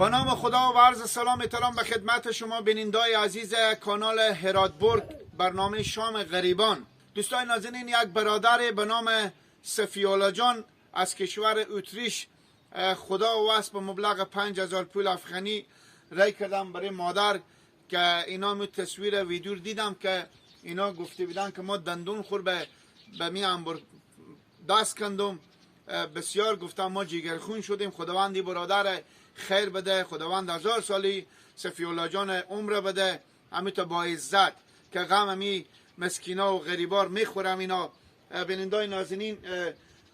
با نام خدا و عرض سلام احترام به خدمت شما بینندای عزیز کانال هراتبرگ، برنامه شام غریبان. دوستای نازنین، یک برادر به نام صفی‌الله جان از کشور اتریش خدا و به مبلغ 5000 پول افغانی رای کردم برای مادر که اینا می تصویر ویدیو دیدم که اینا گفته بودن که ما دندون خور به می انبر دست کندم. بسیار گفتم ما جیگرخون شدیم. خداوندی برادر خیر بده، خداوند هزار سالی صفی‌الله جان عمر بده، همین تا با عزت که غم همی مسکینا و غریبار میخورم. اینا بینندای نازنین،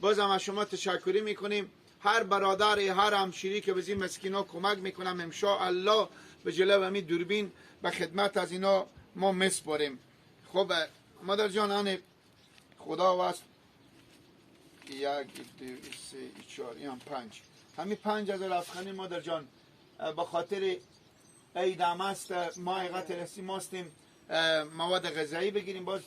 بازم از شما تشکری میکنیم. هر برادر، هر همشیری که به این مسکینا کمک میکنم، ان الله به جلو همی دوربین به خدمت از اینا ما مسپاریم. خب مادر جان، آن خدا واسه 1 2 3 4 5 همین 5000 افغانی مادر جان به خاطر عید هم است، ما حقیقت رسیم ماستیم مواد غذایی بگیریم. باز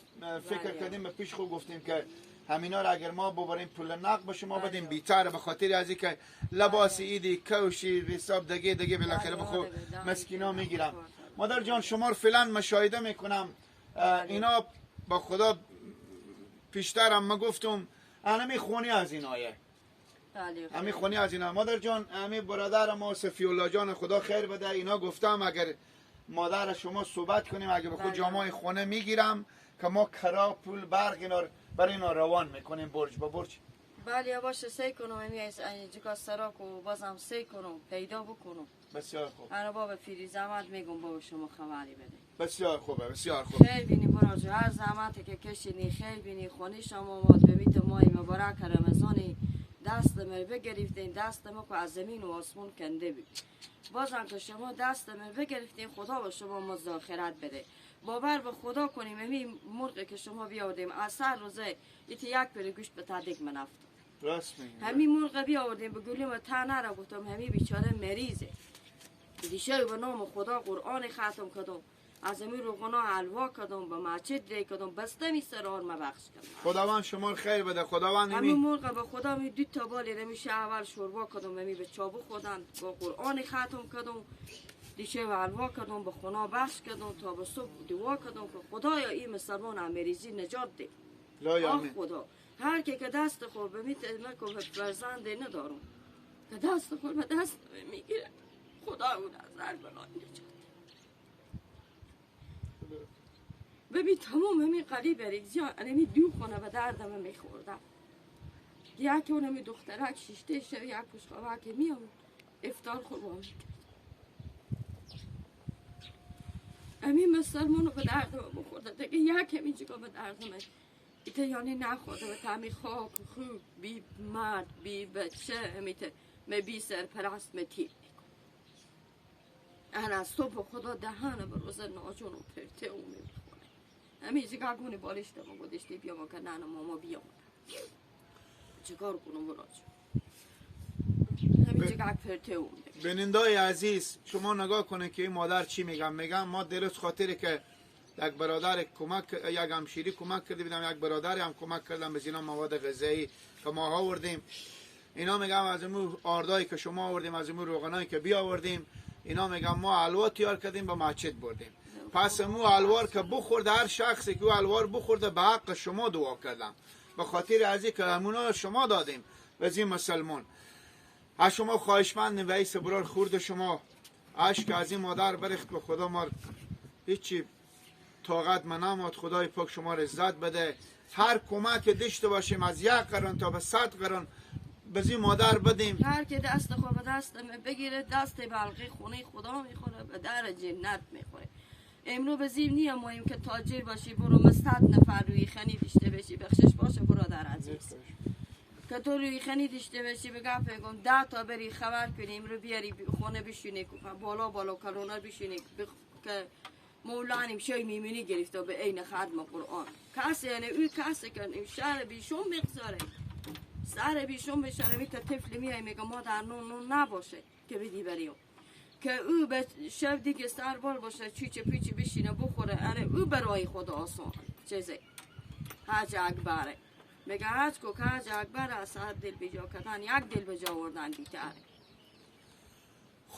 فکر کردیم به پیش خود گفتیم که همینا را اگر ما ببریم پول نقد به شما بدیم بیتره، به خاطر از اینکه لباس عیدی کوشی حساب دیگه بالاخره به خود مسکینا میگیرم. مادر جان شما رو فعلا مشاهده میکنم. اینا با خدا پیشترم ما گفتم همی خونی از اینایه، همی خونی از اینا. مادر جان، همی برادر ما صفی‌الله جان خدا خیر بده، اینا گفتم اگر مادر شما صحبت کنیم، اگر به خود جامای خونه میگیرم که ما کرا پول برق اینا برای اینا روان میکنیم برج با برج. بله باشه، سعی کنم همی از جگا سراک و بازم سعی کنم پیدا بکنم. بسیار خوب. انا بابا فیری زحمت میگم بابا شما خبری بده. بسیار خوبه، بسیار خوب. خیر بینی براجو، هر زحمتی که کشینی خیر بینی. خونی شما آمد به میت ماه مبارک رمضانی دست من بگرفتین، دست ما که از زمین و آسمون کنده بود. بازم که شما دست من بگرفتین، خدا به شما مزاخرت بده. باور به خدا کنیم همین مرغ که شما بیاوردیم از سر روزه ایت یک پر گوشت به تدیگ من افتاد. راست میگی. همین مرغ بیاوردیم به گلیم تا نرا گفتم همین بیچاره مریضه. دیشه به نام خدا قرآن ختم کردم، از همین روغنا حلوا کردم، به مسجد ری کردم، بسته می سرار ما بخش کردم. خداوند شما خیر بده. خداوند همین مرغ به خدا می دو تا بالی نمیشه اول شوربا کردم، همی به چابو خودم با قرآن ختم کردم، دیشه و حلوا کردم، به خنا بخش کردم، تا به صبح دعا کردم که خدایا این مسلمان مریضی نجات ده. لا خدا هر کی که دست خود به میت مکو فرزند ندارم که دست خود به دست میگیره، خدا اون از هر بلای نجات. ببین تمام همین قریب ریگزیان انمی دو خونه به دردم میخوردم. یکی اونمی دخترک شیشته شد، یک پشخواه که میامد افطار خور با میکرد. همین مسلمانو به دردم بخورده دیگه، یک همین جگاه به دردم ایته یعنی نخورده به تعمی خاک خوب بی مرد بی بچه همیته می بی سرپرست می تیر میکن. انا از صبح خدا دهنه به روز ناجون و پرته او میخوره. همین جگاه گونه بالشته ما گذاشتی بیام که نه ماما بیام. چیکار کنم براج؟ همین جگاه پرته او. بینندای عزیز، شما نگاه کنه که این مادر چی میگم. میگم ما درست خاطر که یک برادر کمک، یک همشیری کمک کرده بودم، یک برادر هم کمک کردم به اینا مواد غذایی که ما آوردیم. اینا میگم از اون آردایی که شما آوردیم، از اون روغنایی که بیاوردیم، اینا میگم ما حلوا تیار کردیم به مسجد بردیم. پس مو حلوار که بخورده، هر شخصی که حلوار بخورده به حق شما دعا کردم، به خاطر از اینکه همونا شما دادیم و از این مسلمان. از شما خواهشمندیم و ایس برار خورد شما اشک از این مادر برخت. به خدا ما هیچی طاقت من نماد. خدای پاک شما را عزت بده. هر کمک داشته باشیم از 1 قران تا به 100 قران به این مادر بدیم. هر که دست خود به دست بگیره، دست بلقی خونه خدا میخوره، به در جنت میخوره. امرو به زیر نیم مایم که تاجر باشی برو 100 نفر روی خنی داشته باشی، بخشش باشه برادر عزیز. که تو روی خنی داشته باشی بگم بگم 10 تا بری خبر کنی، امرو بیاری خونه بشینی بالا بالا کلونا بشینی که مولانیم شای میمونی گرفته به عین خدم قرآن. کسی یعنی او کسی که این شهر بیشون میگذاره، سر بیشون بشاره می تا طفل میای میگه ما در نون نباشه که بدی بریم که او به شب دیگه سربال باشه چیچه پیچه بشینه بخوره. آره او برای خدا آسان چیزه حج اکبره. میگه حج کو که حج اکبر از صد دل بجا کردن یک دل بجا آوردن بیتره.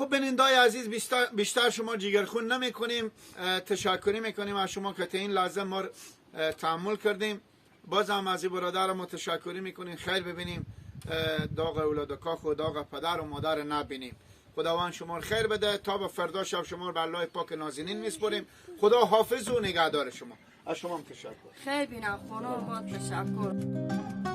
خب بینندای عزیز، بیشتر شما جگرخون نمی کنیم. تشکری میکنیم از شما که تا این لحظه ما تحمل کردیم. باز هم از این برادر ما تشکری میکنیم. خیر ببینیم، داغ اولاد کاخ و داغ پدر و مادر نبینیم. خداوند شما رو خیر بده. تا به فردا شب شما رو به الله پاک نازنین میسپریم. خدا حافظ و نگهدار شما. از شما هم تشکر. خیر بینم خانم، ما تشکر.